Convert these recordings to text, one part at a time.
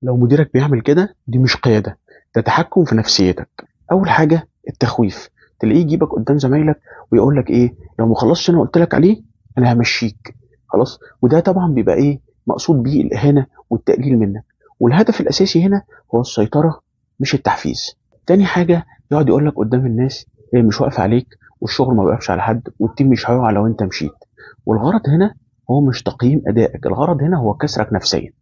لو مديرك بيعمل كده دي مش قيادة، ده تحكم في نفسيتك. أول حاجة التخويف، تلاقيه يجيبك قدام زمايلك ويقول لك إيه؟ لو ما خلصتش أنا قلت لك عليه أنا همشيك، خلاص. وده طبعا بيبقى إيه؟ مقصود بيه الإهانة والتقليل منك، والهدف الأساسي هنا هو السيطرة مش التحفيز. تاني حاجة يقعد يقول لك قدام الناس هي مش واقفة عليك، والشغل ما بيقفش على حد، وال team مش هيقع لو انت مشيت. والغرض هنا هو مش تقييم ادائك، الغرض هنا هو كسرك نفسيا.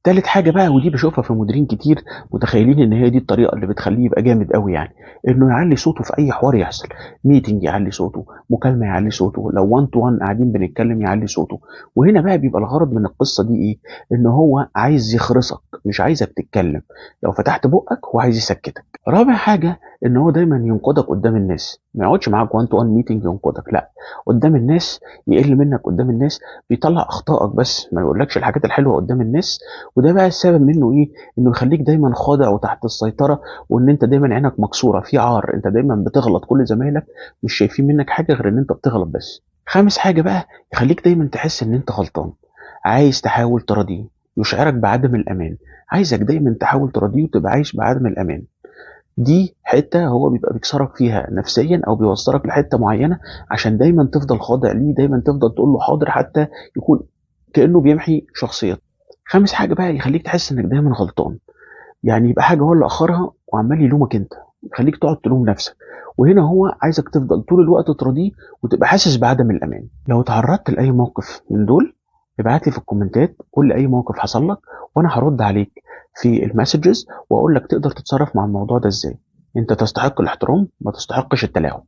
تالت حاجة بقى، ودي بشوفها في مديرين كتير متخيلين ان هي دي الطريقة اللي بتخليه يبقى جامد قوي، يعني انه يعلي صوته في اي حوار يحصل، meeting يعلي صوته، مكالمة يعلي صوته، لو 1 to 1 قاعدين بنتكلم يعلي صوته. وهنا بقى بيبقى الغرض من القصة دي ايه؟ ان هو عايز يخرسك، مش عايزك تتكلم، لو فتحت بقك هو عايز يسكتك. رابع حاجة ان هو دايما ينقدك قدام الناس، ما يقعدش معاك 1 to 1 meeting ينقدك، لا، قدام الناس يقل منك قدام الناس، بيطلع اخطائك بس ما يقولكش الحاجات الحلوة قدام الناس. وده بقى السبب منه ايه؟ انه يخليك دايما خاضع وتحت السيطره، وان انت دايما عينك مكسورة في عار، انت دايما بتغلط، كل زمايلك مش شايفين منك حاجة غير ان انت بتغلط بس. خامس حاجة بقى يخليك دايما تحس ان انت غلطان، عايز تحاول تراضيه، يشعرك بعدم الامان، عايزك دايما تحاول تراضيه وتبقى عايش بعدم الامان. دي حتة هو بيبقى بيكسرك فيها نفسيا، او بيوصلك لحته معينة عشان دايما تفضل خاضع ليه، دايما تفضل تقول له حاضر، حتى يكون كانه بيمحي شخصيتك. خامس حاجة بقى يخليك تحس انك دايما غلطان، يعني يبقى حاجة هو اللي اخرها وعمال يلومك انت، يخليك تقعد تلوم نفسك. وهنا هو عايزك تفضل طول الوقت تراضيه وتبقى حاسس بعدم الامان. لو تعرضت لاي موقف من دول ابعت لي في الكومنتات، قول لي اي موقف حصل لك وانا هرد عليك في ال messages واقول لك تقدر تتصرف مع الموضوع ده ازاي. انت تستحق الاحترام، ما تستحقش التلاعب.